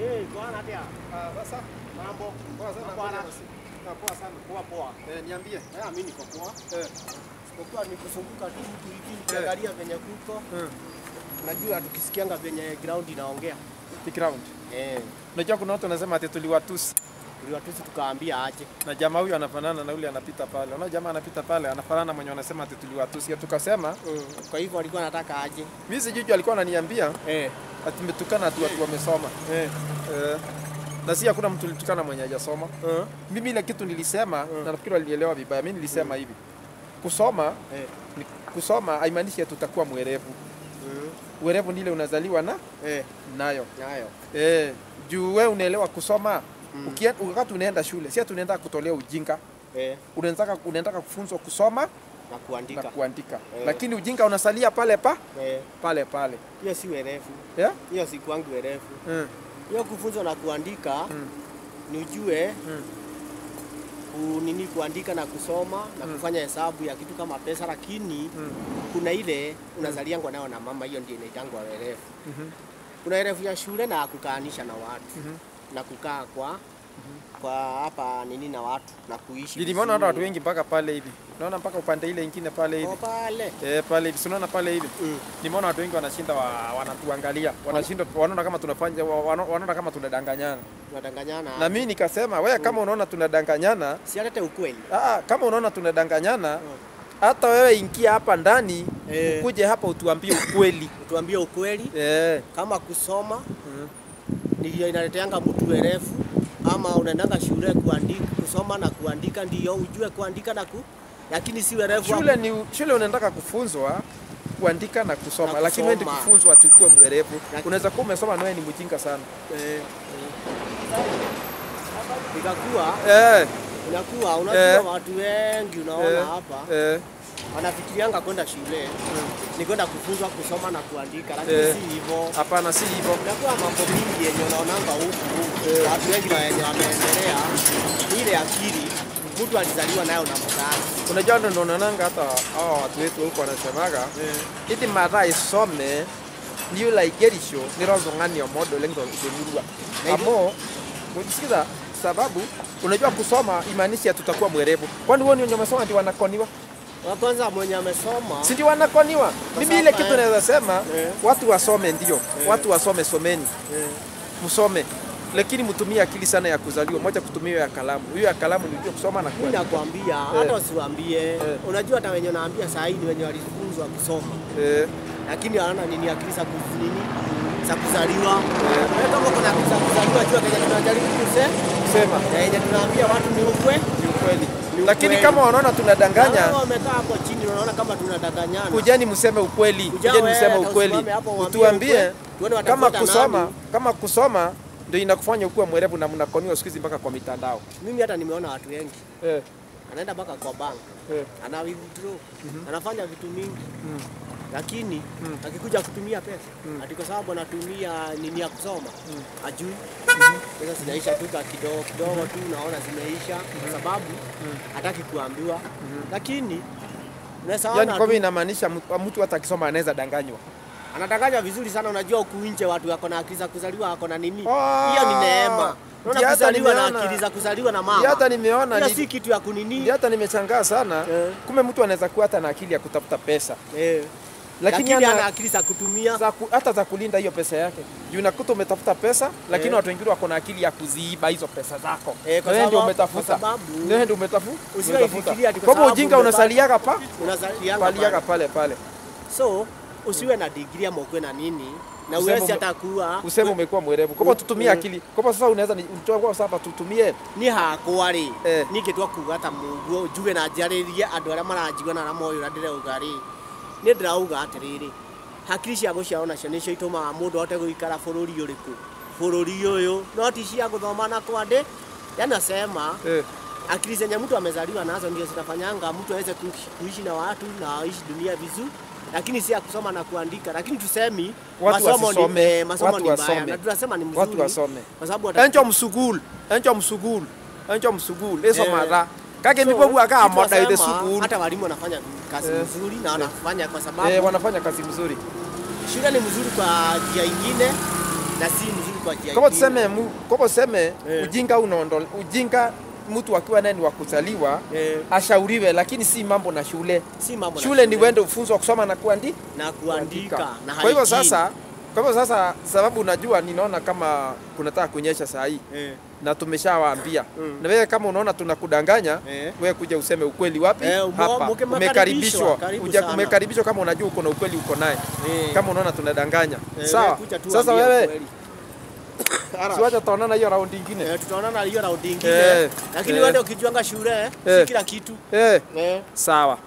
Eh, kwa natia. Sasa mambo poa sana. Poa sana. Poa poa. Niambie. Mimi niko poa. Sipokuwa nikusunguka tu hivi nikiangalia venye kuko. Unajua tukisikianga venye ground inaongea. The ground. Unajua kuna watu wanasema ati tuliwatusi. Tuliwatusi tukaambia aje. Na jamaa huyu anafanana na yule anapita pale. Unaona jamaa anapita pale anafanana mwenye wanasema ati tuliwatusi. Tukasema kwa hivyo alikuwa anataka aje. Mimi sijui alikuwa ananiambia ati tumetukana tu watu wamesoma. Na si hakuna mtu tulitukana mwenye hajasoma. Mimi ile kitu nilisema na nafikiri walielewa vibaya. Mimi nilisema hivi. Kusoma kusoma haimaanishi ati utakuwa mwerevu. Uwerevu ni ile unazaliwa na nayo. Nayo. Juu wewe unaelewa kusoma. Wakati unaenda shule, si tunaenda kutolea ujinga. Unaenda kufunzwa kusoma na kuandika. Na kuandika. Lakini ujinga unasalia pale pa? Pale pale. Hiyo si werevu. Hiyo si kwangu werevu. Hiyo kufunzwa na kuandika ni ujue nini kuandika na kusoma na kufanya hesabu ya kitu kama pesa, lakini kuna ile unazaliangwa nayo na mama, hiyo ndio inaitangwa werevu. Kuna werevu ya shule na kukaanisha na watu. Na kukaa kwa hapa nini na watu na kuishi. Niliona watu wengi mpaka pale hivi. Naona mpaka upande ile nyingine pale hivi. Pale. Pale hivi. Unaona pale hivi. Nimeona watu wengi wanashinda wanatuangalia. Wanashinda wanaona kama tunafanya wanaona kama tunadanganyana. Tunadanganyana. Na mimi nikasema wewe kama unaona tunadanganyana, si alete ukweli. Kama unaona tunadanganyana, hata wewe ingia hapa ndani, ukuje hapa utuambie ukweli. Utuambie ukweli. Kama kusoma ndio inaleteanga mtu werevu, ama unaendanga shule kuandika, kusoma na kuandika ndio ujue kuandika na lakini si werevu. Shule ni shule unaendaka kufunzwa kuandika na kusoma, lakini wewe ndio kufunzwa tukue mwerevu. Unaweza kuwa umesoma na wewe ni mjinga sana. Ikakuwa unakuwa unajua watu wengi unaona hapa wanafikirianga kwenda shule ni kwenda kufunzwa kusoma na kuandika, lakini si hivyo. Hapana, si hivyo. Inakuwa mambo mingi yenye unaonanga huku watu wengi wenye wameendelea ile akili mtu alizaliwa nayo na mzazi. Unajua ndio unaonanga hata hao watu wetu huko wanasemaga iti mara isome niyo laigerisho ni rozongani omodo lengo demurua. Amo msikiza sababu unajua kusoma imaanisha tutakuwa mwerevu. Kwani wewe ni umesoma ndio wanakoniwa? Wa kwanza mwenye amesoma si ndio wanakoniwa? Mimi ile kitu naweza sema watu wasome ndio. Watu wasome, someni. Msome. Lakini mtumie akili sana ya kuzaliwa, moja kutumia ya kalamu. Hiyo ya kalamu ni ndio kusoma na kuandika. Mimi nakwambia hata usiwaambie. Unajua hata wenye naambia saa hii ni wenye walifunzwa kusoma. Lakini hawana nini akili za nini za kuzaliwa. Wewe kama kuna akili za kuzaliwa jua kenya tunajaribu kusema. Na yenye tunaambia watu ni ukweli. Ni ukweli. Lakini kama wanaona tunadanganya, wamekaa hapo chini wanaona kama tunadanganyana. Kujeni mseme ukweli. Kujeni mseme ukweli. Utuambie kama kusoma ndio inakufanya ukuwe mwerevu na mnakoniwa siku hizi mpaka kwa mitandao. Mimi hata nimeona watu wengi. Anaenda mpaka kwa bank. Ana withdraw. Anafanya vitu mingi. Lakini akikuja kutumia pesa, ati kwa sababu anatumia nini ya kusoma, ajui. Pesa zinaisha tu kidogo kidogo tu, naona zimeisha kwa sababu hataki kuambiwa. Lakini unaweza ona. Yaani kwa mimi inamaanisha mtu hata akisoma anaweza danganywa. Anadanganywa vizuri sana. Unajua huku nje watu wako na akili za kuzaliwa, wako na nini. Hiyo ni neema. Unaona kuzaliwa na akili za kuzaliwa na mama. Hata nimeona ni si kitu ya kunini. Hata nimeshangaa sana. Kumbe mtu anaweza kuwa hata na akili ya kutafuta pesa. Lakini ana akili za kutumia, hata za kulinda hiyo pesa yake. Juu unakuta umetafuta pesa, lakini watu wengine wako na akili ya kuziiba hizo pesa zako. Kwa wewe ndio umetafuta. Wewe ndio umetafuta. Usifikirie ati kwa sababu ujinga unasaliaga pa? Unasaliaga pale pale. So usiwe na degree ama uwe na nini na uwezi hata kuwa useme umekuwa mwerevu. Kwa tutumie akili. Kwa sasa unaweza nitoa sasa tutumie ni hakwa ri nikitwa kuga ta muguo njuge na njaririe andu aria maranjigua na moyo ndirauga ri ni ndirauga atiriri hakiri cia guciarwo nacio nicio itumaga mundu ahote guikara bururi uriku bururi uyu no ti cia guthoma na kwandi. Yanasema akili zenye mtu amezaliwa nazo ndio zinafanyanga mtu aweze kuishi na watu na aishi dunia vizuri, lakini si ya kusoma na kuandika. Lakini tusemi watu wasome, masomo ni mbaya na tunasema ni mzuri. Watu wasome kwa sababu enjo msugul enjo msugul eso mara kake mibobu aka moda ile sugul. Hata walimu wanafanya kazi nzuri na wanafanya kwa sababu wanafanya kazi mzuri. Shule ni mzuri kwa njia nyingine, Na si mzuri kwa njia Kama ingine. tuseme kama tuseme ujinga unaondo ujinga mtu akiwa naye ni wa kuzaliwa ashauriwe, lakini si mambo na shule. Si mambo na Shule ni uende ufunzwe kusoma na kuandika na kuandika na Kwa hivyo hygiene. sasa, kwa hivyo sasa sababu unajua ninaona kama kunataka kunyesha saa hii na tumeshawaambia. Na wewe kama unaona tunakudanganya, wewe kuja useme ukweli wapi? Hapa. Umekaribishwa. Karibu sana. Umekaribishwa kama unajua uko na ukweli uko naye. Kama unaona tunadanganya. Sawa. Wewe kuja tu Sasa ambie wewe ukweli. siwacha tutaonana hiyo raundi ingine. Tutaonana hiyo raundi ingine. Lakini wewe ndio ukijuanga shule si kila kitu. Sawa.